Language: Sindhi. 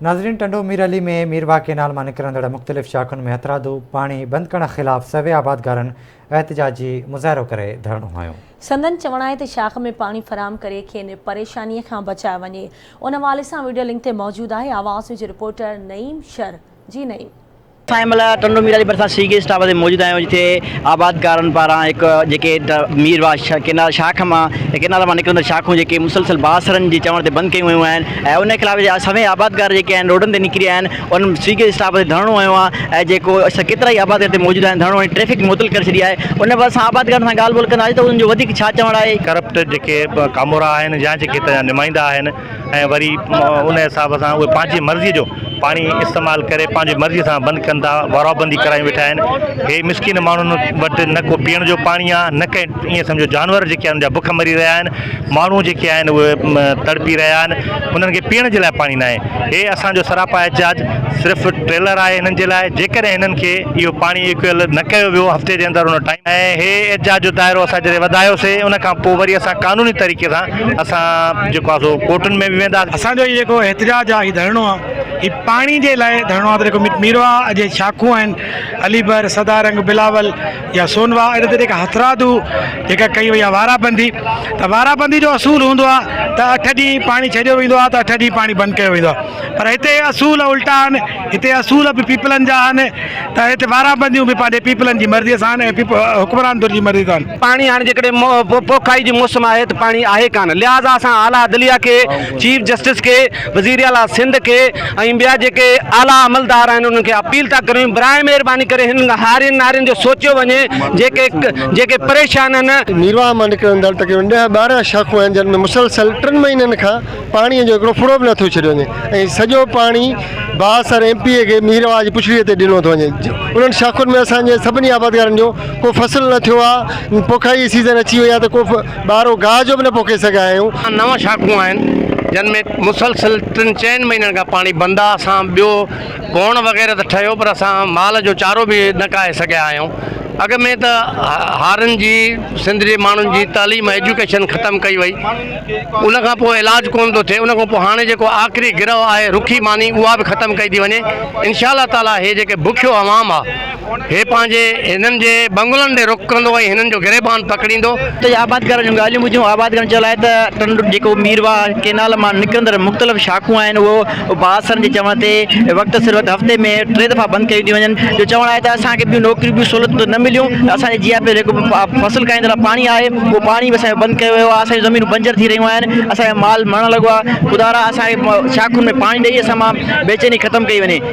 ناظرين ٽنڊو مير علي ۾ ميرواهه ڪينال مان نڪرندڙ مختلف شاخن ۾ هٿرادو پاڻي بند ڪرڻ خلاف سوين آبادگارن احتجاجي مظاهرو ڪري ڌرڻو هنيو. سندن چوڻ آهي ته شاخ ۾ پاڻي فراهم ڪري کين پريشاني کان بچايو وڃي. ان حوالي سان وڊيو لنڪ تي موجود آهي آواز نيوز جي رپورٽر نعيم شر جي نعيم. اسان هن مهل ٽنڊو مير علي ڀرسان سي گي اسٽاپ تي موجود آهيون جتي آبادگارن پاران هڪ جيڪي ميرواهه ڪينال شاخ مان ڪينال مان نڪرندڙ شاخون جيڪي مسلسل بااثرن جي چوڻ تي بند ڪيون ويون آهن ۽ ان خلاف سوين آبادگار جيڪي آهن روڊن تي نڪري آيا آهن انهن سي گي اسٽاپ تي ڌرڻو هنيو آهي ۽ جيڪو ڪيترا ئي آبادگار هتي موجود آهن ڌرڻو هڻي ٽريفڪ معطل ڪري ڇڏي آهي ان بابت اسان آبادگارن سان ڳالهه ٻولهه ڪنداسين ته انهن جو وڌيڪ ڇا چوڻ آهي. ڪرپٽ جيڪي ڪامورا آهن يا جيڪي هتان جا نمائندا آهن ۽ وري ان حساب سان اهي پنهنجي مرضي جو پاڻي استعمال ڪري پنهنجي مرضي سان بند ڪن ٿا وارابندي ڪرايون ويٺا آهن هي مسڪين ماڻهن وٽ نه ڪو پيئڻ جو پاڻي آهي نه ڪنهن ائين سمجهو جانور جيڪي آهن ان جا بک مري رهيا آهن ماڻهو جيڪي آهن اهي تڙپي رهيا آهن انهن کي پيئڻ جي لاء پاڻي ناهي هي اسان جو سراپا احتجاج صرف ٽريلر آهي هنن جي لاء جيڪڏهن هنن کي اهو پاڻي ايڪوئل نه ڪيو ويو هفتي جي اندر ان ٽائيم ۽ هي احتجاج جو دائرو اسان جڏهن وڌايوسي ان کان پوء وري اسان قانوني طريقي سان اسان جيڪو آهي سو ڪورٽن ۾ به وينداسين. اسان جو هي جيڪو احتجاج آهي هي ڌرڻو آهي هي پاڻي جي لاء ڌرڻو آهي ته جيڪو ميرواهه جي شاخون آهن علي بر، سدا رنگ، بلاول يا سونواهه ان تي جيڪا هٿرادو جيڪا ڪئي وئي آهي وارابندي ته وارابندي جو اصول هوندو آهي ته اٺ ڏينهن پاڻي ڇڏيو ويندو آهي ته اٺ ڏينهن پاڻي بند ڪيو ويندو آهي پر هتي اصول الٽا آهن هتي اصول به پيپلن جا آهن ته هتي وارابنديون به پنهنجي پيپلن جي مرضي سان آهن ۽ حڪمران ڌر جي مرضي سان آهن. پاڻي هاڻي جيڪڏهن پوکائي جي موسم آهي ته پاڻي آهي ڪانه لهٰذا اسان اعليٰ عدليه کي چيف جسٽس کي وزير اعليٰ سنڌ کي ۽ ٻيا جيڪي اعليٰ عملدار آهن انهن کي اپيل ٿا ڪريون براء مهرباني ڪري هنن هارين نارين جو سوچيو وڃي جيڪي جيڪي پريشان آهن. ميرواهه مان نڪرندڙ تقريبن ڏهه 12 شاخون آهن جن ۾ مسلسل ٽن مهينن کان پاڻي جو هڪڙو ڦڙو به نٿو ڇڏيو وڃي ۽ سڄو پاڻي بااثر ايم پي اي کي ميرواهه جي پڇڙي تي ڏنو ٿو وڃي انهن شاخن ۾ اسان جي سڀني آبادگارن جو ڪو فصل نه ٿيو آ پوکائي جي سيزن اچي وئي آ ته ڪو ٻارو گاهه جو به نه پوکي سگهيا آهيون. نو شاخون آهن جن ۾ مسلسل ٽن چئن مهينن کان پاڻي بند آ اسان ٻيو ڪوڻ وغيره ته ٺهيو پر اسان مال جو چارو به نه ڪاهي سگهيا آهيون اڳ ۾ ته هارين جي سنڌ جي ماڻهن جي تعليم ايجوڪيشن ختم ڪئي وئي ان کان پوء علاج ڪونه ٿو ٿئي ان کان پوء هاڻي جيڪو آخري گرهه آهي رکي ماني اها به ختم ڪئي ٿي وڃي انشاء الله تعالي هي جيڪي بکيو عوام آ هي پنهنجي هنن جي بنگلن ڏي رخ ڪندو ۽ هنن جو گريبان پڪڙيندو. اتي جي آبادگارن جون ڳالهيون ٻڌيون، آبادگارن چيو آهي ته ٽنڊو جيڪو ميرواهه ڪينال مان نڪرندڙ مختلف شاخون آهن اهو بااثرن جي چوڻ تي وقت سر وقت هفتي ۾ ٽي دفعا بند ڪيون ٿيون وڃن جو چوڻ آهي ته اسان کي ٻيون نوڪريون ٻيون سهولتون ته نه مليون اسان جي جياپي جو جيڪو فصل کائيندڙ لاء پاڻي آهي اهو پاڻي به اسان جو بند ڪيو ويو آهي اسان جون زمينون بنجر ٿي رهيون آهن اسان جو مال مرڻ لڳو آهي خدارا اسان کي شاخن ۾ پاڻي ڏئي اسان مان بيچيني ختم ڪئي وڃي.